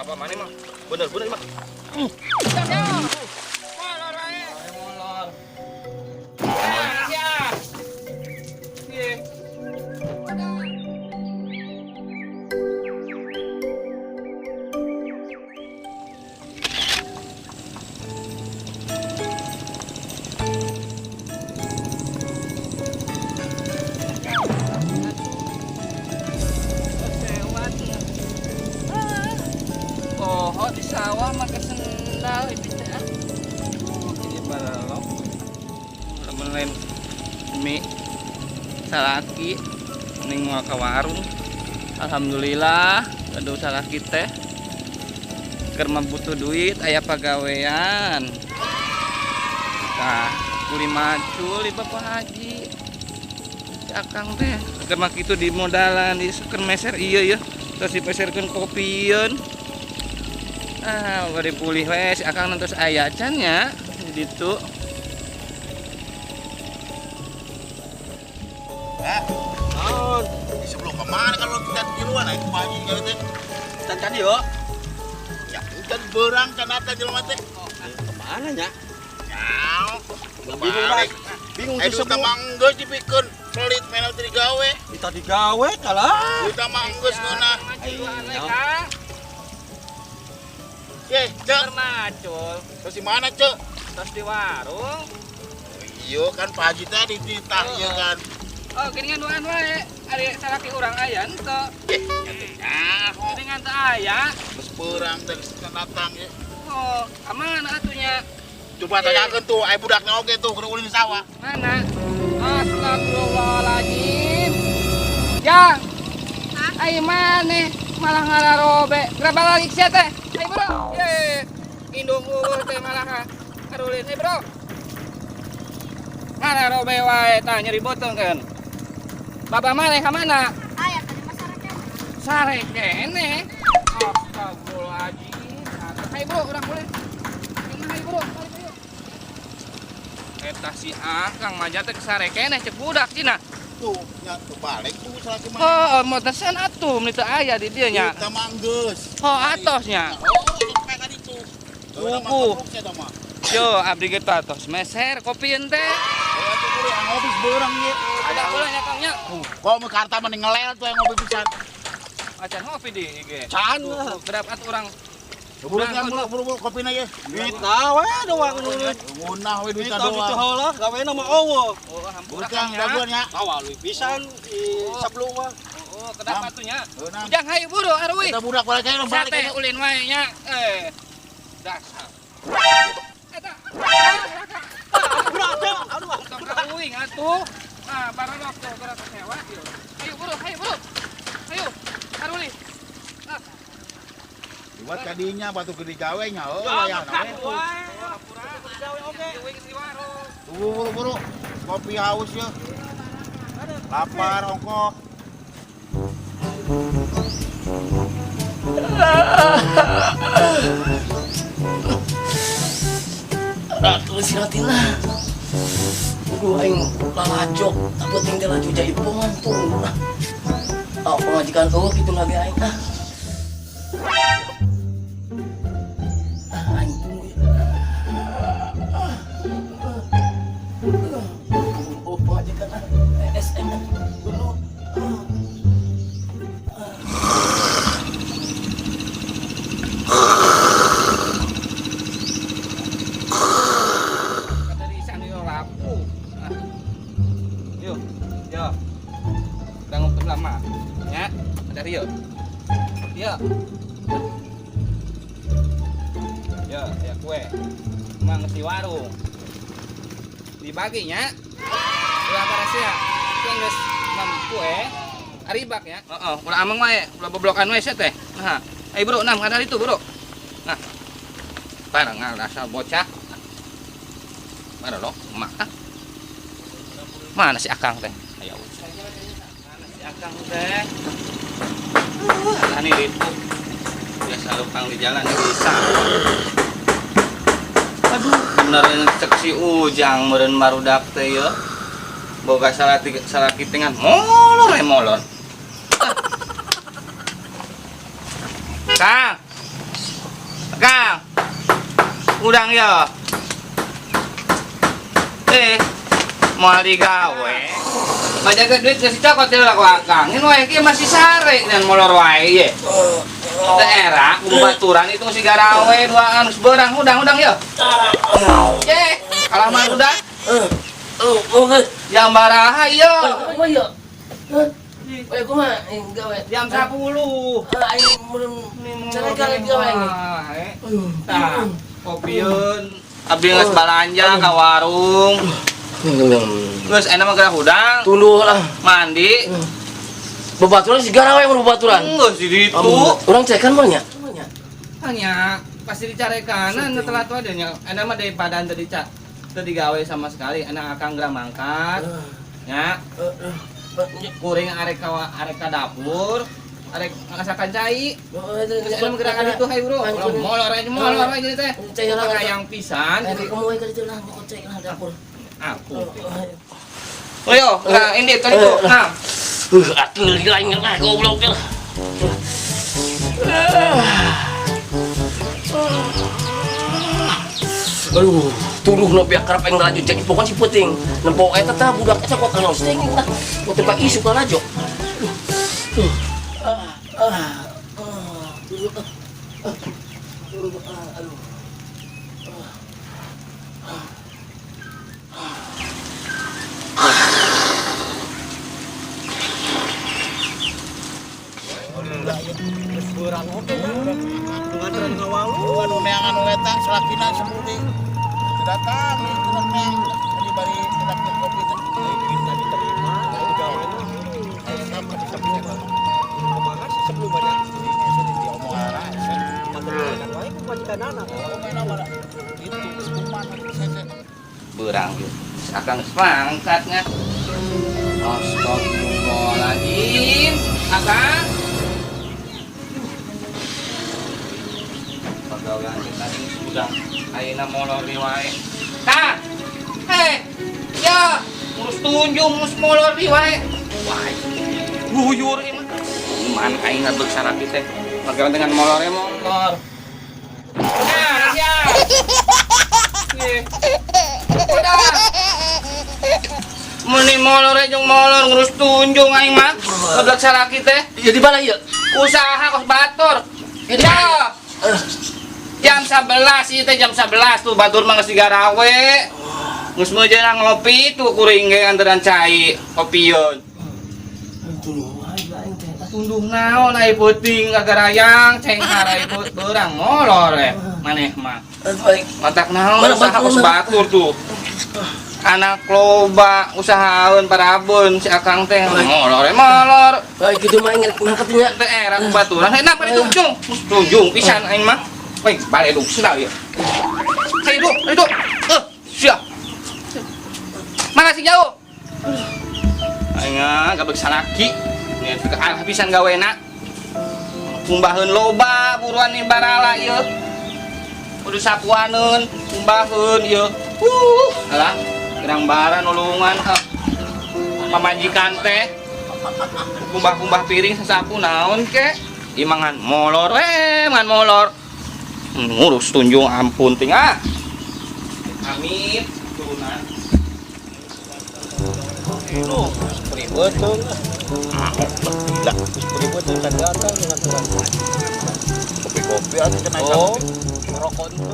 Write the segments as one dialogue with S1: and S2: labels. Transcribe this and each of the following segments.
S1: Bapak mana mah? Bener-bener mah. Molor wae. Molor. Ya. Iya. Oh, di sawah make sendal ieu teh ah. Jadi balok. Lamun lain mie salaki mending moal ka warung. Alhamdulillah, aduh salaki teh keur mah butuh duit aya pagawean. Tah, kuli macul di Bapak Haji. Si Akang teh keur mah kitu di modalan di keur meser ieu ya. Terus dipeserkeun kopieun. Ah, bari pulih we si Akang nantos aya can nya di ditu.
S2: Eh,
S3: Naon?
S2: di sebelum kemana kalau kita di luar naik pagi kali teh.
S3: Can can yo.
S2: Ya, hujan berang can ata jelema teh.
S3: Kemana nya?
S2: Nyau.
S3: Bingung
S2: Balik.
S3: bang. Bingung
S2: Eh,
S3: tuh
S2: duta
S3: sebelum.
S2: mah geus dipikeun pelit menel teu digawe.
S3: Kita digawe kalah.
S2: Duta mah geus ngeunah.
S3: Ayo.
S1: Kang.
S2: Ye, Cek.
S1: Keur macul
S2: Terus di mana, Cek?
S1: terus di warung.
S2: Iya kan Pak Haji tadi dititah ieu kan.
S1: Oh, geuningan duaan wae. Ari salaki urang aya henteu.
S2: Eh, nya teh nyaho.
S1: Geuningan teu aya.
S2: Geus beurang teh geus datang ye.
S1: Oh, ka mana atunya?
S2: Coba tanyakeun tuh, aya budakna oge tuh keur ulin di sawah.
S1: Mana? Astagfirullahaladzim. Jang. Ai maneh malah ngararobe. Berapa lagi sia teh? Ayo bro. Ye. Indung eueuh teh malah karulin. Ayo bro. Ngararobe wae tah nyeri beuteung kan. Bapak maneh ka mana?
S4: Aya tadi mah sare keneh.
S1: Sare keneh. Astagfirullahaladzim. Ayo bro, urang boleh. Ayo bro, balik ayo. Eta si Akang maja teh sare keneh cek budak cina.
S2: Tuh, nya tuh balik tuh salaki mah.
S1: Oh, motosan atuh meni teu aya di dieu nya.
S2: Duta mah geus.
S1: Oh, atos nya.
S2: Oh, sampai ka ditu.
S1: Tuh.
S2: Tuh, mah.
S1: Yo, abdi ge teh atos meser kopieun teh.
S2: Oh, atuh kudu ngopi beurang ye.
S1: Ada bola nya Kang nya.
S2: Kok mau karta mah ngelel tuh yang ngopi pisan.
S1: Acan ngopi di IG.
S3: Can.
S1: Tuh, Kedap atuh urang.
S2: Buru buru buru buru kopina ye.
S3: Duit nawe doang nu.
S2: Ngeunah we
S3: Duit
S2: duit
S3: itu
S2: doang.
S3: heula gawena mah eueuh.
S1: Oh, hampura
S2: Buru
S1: Kang
S2: Kang
S1: nya.
S2: daguan nya.
S3: Kawaluy pisan di sebelum mah.
S1: Oh, kedap atuh nya.
S2: Ngeunah.
S1: Ujang hayu buru aruy.
S2: Kita budak balik aja balik.
S1: Sate ulin wae nya. Eh. Dasar. Eta.
S3: Berat ya. Aduh.
S1: Tong kauing atuh. Ah, barolok tuh gerak sewa ieu. Ayo buru, ayo buru. Ayo, aruli. Ah,
S2: Buat kadinya batu gede gawe nya heuh wayahna we.
S1: hampura. Uing si warung.
S2: Tuh buru buru kopi haus ya. Lapar ongkoh.
S5: Ratu siratina. Aduh aing lalajok, tapi ting teh laju jaipongan tuh. Ah, pamajikan eueuh kitu lagi aing ah. Ah, aing tunggu ya. Oh, pamajikan ah. SM dulu.
S1: Kata di sana yo laku. Ah. Yo, yo. Udah ngumpul lama. Ya, ada Rio. Yo. Yo, ya kue. Mang di warung. Dibaginya. Ulah parasia. Itu geus mam kue. Aribak ya. Heeh, ulah ameng wae, ulah boblokan wae sia teh. Nah, ayo bro, nah kada itu bro. Nah. Barang asal bocah. Mana lo? Mak. Ah. Mana si Akang teh? Ayo. Mana si Akang teh? Ani itu. Biasa lukang di jalan bisa. Aduh, beneran cek si Ujang meureun barudak teh ye. Boga salah tiga salah kitingan molor we molor. Kang. Kang. Udang ya. Moal digawe. Majaga duit geus dicokot teh lah ku Akang. Ini wae kieu masih sare dan molor wae ye. Teu era baturan itu si garawe duaan geus beurang udang-udang ya. Ye, kalah mah udah.
S5: Oh,
S1: Jam baraha ieu.
S5: Oh iya. Oh, kumaha gawe?
S1: Jam 10.
S5: Aing mun carekan gawe aing.
S1: Tah, kopieun. Abdi geus balanja ka warung. Geus enak mah geura hudang,
S5: Tunduh lah.
S1: Mandi.
S5: Babaturan si garawe mun babaturan.
S1: Geus di ditu.
S5: Urang cekan mah nya.
S1: Hanya pasti dicarekanan telat wae nya. Enak mah daripada teu dica teu digawe sama sekali, enak akang geura mangkat. Nya, kuring arek ka arek ka dapur, arek ngasakan cai. Geus enak mah geura ka ditu hayu bro. Ulah molor aja molor aja jadi teh.
S5: Cai lah.
S1: Hayang pisan.
S5: Kamu ka ditu lah, nyokot cai lah dapur.
S1: Aku. Oh yo, nah ini tadi tuh. Nah,
S5: Atuh gila aing lah goblok lah. Aduh, tuduh no biak kerap aing laju cek pokon si puting. Nempo eta tah budak eta kok anu sting lah. Puting ka isu ka laju. Ah, ah, ah, tuduh, ah, ah, tuduh, ah, aduh.
S3: Beurang oge nya. Ngantrean ngawalu.
S2: Anu neangan nu eta salakina sebudi. Teu datang ieu teu neang di bari tidak kopi teh.
S3: Kita diterima digawe mah.
S2: Sama bisa bisa.
S3: Kumaha sih sebelum banyak.
S2: Diomongan
S3: Mantan wae ku majikanana.
S2: itu geus kuman sese.
S1: Berang gitu. Akang geus mangkatnya. Astagfirullahaladzim. Akang. Pagawean teh tadi sudah ayeuna molor di wae. Tah. Heh. Ya, ngurus tunjung ngurus molor di wae. Wah, guyur ieu mah. Man aing ngabeuk sarapi teh. Pagawean dengan molor molor. Nah, ya. Ye. Udah. Meni molor jeung molor ngurus tunjung aing mah. Goblok salaki teh.
S5: Ya di mana ieu?
S1: Usaha kos batur. Ya. Jam 11 ieu teh jam 11 tuh batur mah geus digarawe. Geus meujeuh ngopi tuh kuring ge anteran cai kopieun.
S5: Tunduh wae aing teh.
S1: Tunduh naon ai peuting kagarayang cengkar ai beurang molor eh maneh mah.
S5: Aduh aing.
S1: Matak naon
S5: Mana
S1: usaha
S5: batur
S1: kos
S5: mana?
S1: batur tuh. Anak loba usahaeun parabun si akang teh molor eh molor.
S5: Baik gitu mah aing mangkat nya.
S1: Teh era ku baturan heuh napa ditunjung? Tunjung pisan aing mah. Weh, balik duk sudah ya. Saya itu, itu. Siap. Mana sih jauh? Aing ah, gabek salaki. Nih arah pisan gawena. Kumbaheun loba buruan nih barala ieu. Kudu sapuaneun, kumbaheun ieu. Alah, gerang bara nulungan ah. Pamajikan teh. Kumbah-kumbah piring sasapu naon ke? Imangan molor we, mangan molor. Ngurus tunjung ampun ting ah. Amit turunan.
S3: Nuh, ribet tuh. Gila, ribet tuh can datang ngantrean.
S2: Kopi-kopi atuh cenah.
S3: Oh, rokok itu.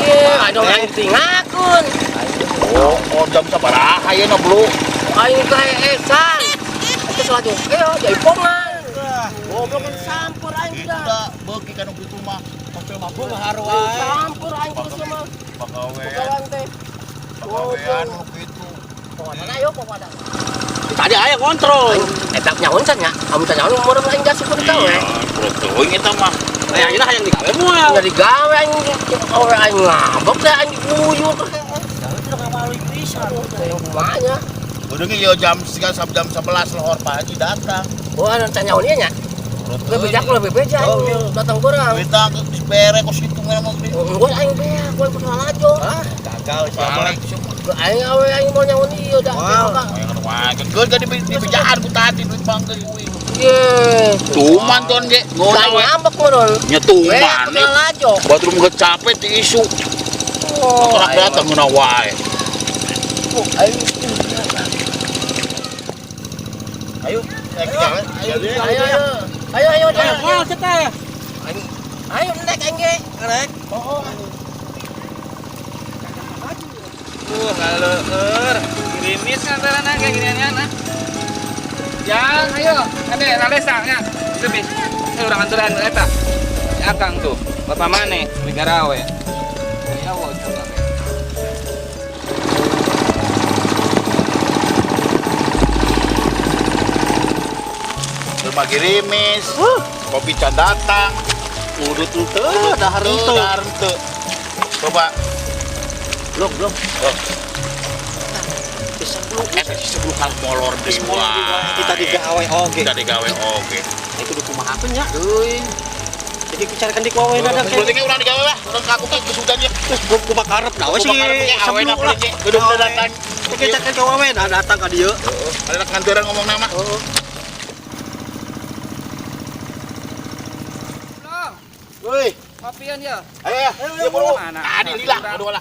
S5: Iya, aduh aing teh ngakun.
S2: Oh, oh jam sabaraha ayeuna bro?
S5: Aing teh esan. Eta salaju eh jaipongan.
S2: Goblok
S5: kan sampur aing
S2: itu
S5: dah.
S2: dah beuki ka nu kitu mah.
S3: Pasti mah haru wae.
S5: Sampur aing terus mah.
S2: Pagawean,
S5: Pagawean teh.
S2: pagawean nu kitu.
S5: Pokokna ayo pokokna.
S3: Tadi aya kontrol.
S5: Eta nyaon can nya. Amun can nyaon umur aing jasup ku gawe.
S2: Teuing eta mah.
S3: Aya ayeuna hayang digawe moal.
S5: Enggak digawe aing awe aing ngambek teh aing diguyur. Teh kumaha nya.
S2: Udah ge ieu jam jam 11 lohor Pak Haji datang.
S5: Oh, anu can nyaon ieu nya. Lebih jak lebih beja aing datang kurang.
S2: Kita geus bere kos kitu mah mah.
S5: Gua aing beak, gua kudu lalajo.
S3: Ah, Gagal siapa?
S2: Balik semua.
S5: Aing awe aing mau nyawan ieu dah.
S3: Wah.
S2: Wah, geus gak dibejaan ku tadi duit bangke kuing.
S5: Ye.
S2: Tuman ton ge, ngono
S5: Lah
S2: we.
S5: ngambek ngono.
S2: Nya tuman.
S5: Eh, lalajo.
S2: Batur geus capek ti isu.
S5: Oh,
S2: Tolak datang ngono wae.
S5: aing.
S3: Ayo, jalan.
S5: Ayo, ayo. Ayo, ayo, ayo.
S1: Wah, kita.
S5: Ayo nek aing ge.
S3: Rek.
S5: Oh.
S1: Laleur. Gerimis kan kayak ginian ah. Yang, ayo, ade lalesa nya. Lebih. Urang anturan eta. Si Akang tuh, bapak mane, negarawe. Ayo, coba.
S2: Rumah gerimis. Kopi can datang.
S3: Udut henteu, dahar henteu.
S2: Dahar henteu. Coba.
S3: Belum, belum.
S2: Oh. Eta si sebelum kang molor deui wae.
S3: Kita digawe oge.
S2: Kita digawe oge.
S3: Itu kudu kumaha nya? Euy. Jadi bicarakan di wawe dadak.
S2: Berarti ge urang digawe lah, urang kaku ge geus hujan ye.
S3: Terus gua kumaha karep nah we si
S2: Awe na
S3: lah.
S2: Kudu datang.
S3: Oke, cakkan ke wawe nah datang ka dieu.
S2: Heeh. Ada kantoran ngomong nama.
S3: Heeh.
S2: Woi,
S1: Kopian ya.
S2: ayo ya, ayo buru. Tadi lila, aduh lah.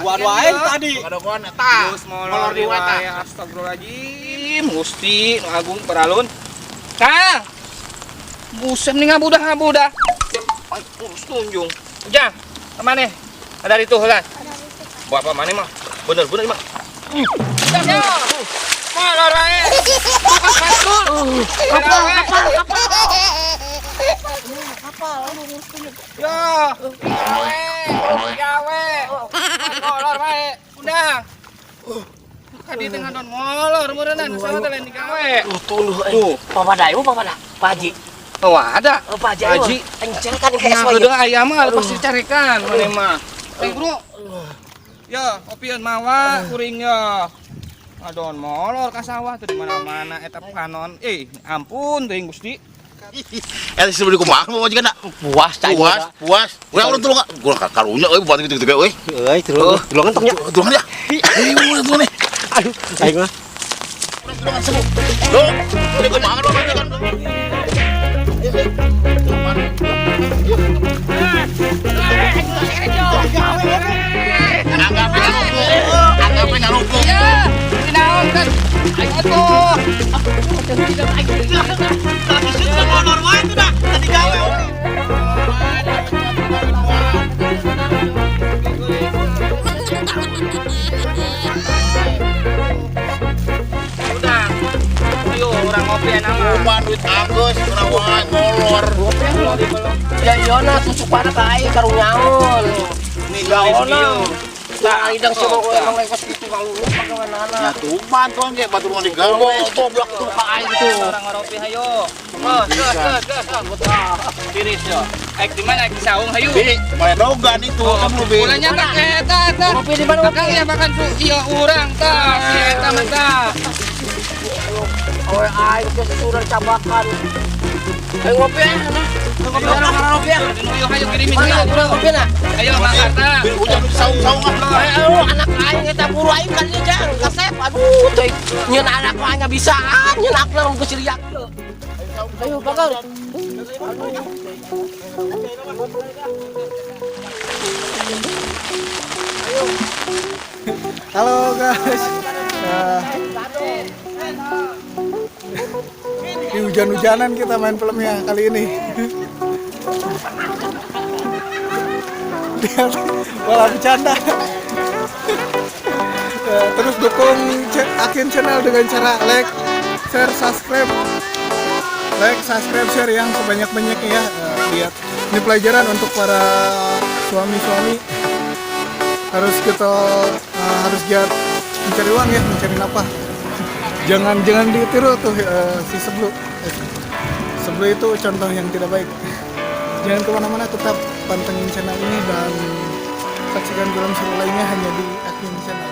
S3: Buan wae tadi.
S2: Kadogon eta.
S1: Terus molor di wae. Astagfirullahaladzim, Gusti nu agung peralun. Kang. Buset nih ngabudah-ngabudah. Ay, urus tunjung. Ujang, kemana? Ada itu heula. Bapak mana mah? Bener-bener mah. Ujang, yo. Molor wae.
S5: Kapal, kapal, kapal. Kapal,
S1: Yo. Gawe, gawe. Molor wae. Undang. Kadi tengah don molor meureunnan saha teh lain digawe.
S5: Tuh, tuh. Papada ieu papada. Pak Haji.
S1: Oh, ada.
S5: Oh, Pak Haji.
S1: Pak Haji.
S5: Aing carikan ke
S1: Nah,
S5: SW.
S1: udah ayam mah pasti carikan mana mah. Eh, bro. Ya, kopieun mawa kuring ya. Adon molor ka sawah tuh di mana-mana eta panon. Eh, ampun teuing Gusti.
S2: Eta sebelum kumaha mau juga nak.
S5: Puas cai.
S2: Puas, puas. Urang urang tulungan. Urang karunya euy buat gitu-gitu euy.
S3: Euy, tulungan. Tulungan tong nya.
S2: Tulungan ya. Ayo tulungan nih.
S3: Aduh, aing mah.
S2: Urang tulungan sebelum. Duh, udah kumaha dong kan. Anggapnya ngarupuk, anggapnya ngarupuk.
S1: Ya, dinaon kan. Ayo atuh.
S3: Molor wae tuh dah. Tadi gawe.
S1: Udah. Ayo urang ngopi enak mah.
S2: Kumaha duit anggeus, urang wae molor.
S5: Ya iya na tusuk pada ka aing karunyaon.
S1: Nih,
S5: Gaona. Nah, idang siapa gua emang lengkos gitu kalau lu pagawanana.
S2: Ya tuman tuan ge batur mah digawe.
S5: Goblok tuh ka aing tuh.
S1: Orang ngopi hayo. Gas, gas, gas, gas. Tiris yo. Aik di mana? Aik di saung hayu.
S2: Bi, maledogan itu kamu bi.
S1: Ulahnya tak eta eta.
S5: Ngopi di mana
S1: Akang ya makan su iya urang tah. Si eta mah tah.
S5: Awe aing geus sudah cabakan. Ayo ngopi ya, nah. Ngopi orang ngopi ya.
S1: Ayo hayu kirimin
S5: Mana
S1: hayu.
S5: urang ngopi na?
S1: Ayo Bang Arta.
S2: Bi, hujan saung-saung ah.
S5: Ayo anak aing eta buru aing kan ieu jang kasep. Aduh teuing. Nyeun anak aing bisaan, nyeun akna geus riak. Ayo bakal.
S4: Halo guys. Di hujan-hujanan kita main filmnya kali ini. Lihat, malah bercanda. Terus dukung Akin Channel dengan cara like, share, subscribe. Like, subscribe, share yang sebanyak-banyaknya ya. Lihat, ini pelajaran untuk para suami-suami. Harus kita harus giat mencari uang ya, mencari nafkah. Jangan ditiru tuh si Seblu. Seblu itu contoh yang tidak baik. Jangan kemana-mana, tetap pantengin channel ini dan saksikan film seru lainnya hanya di Akin Channel.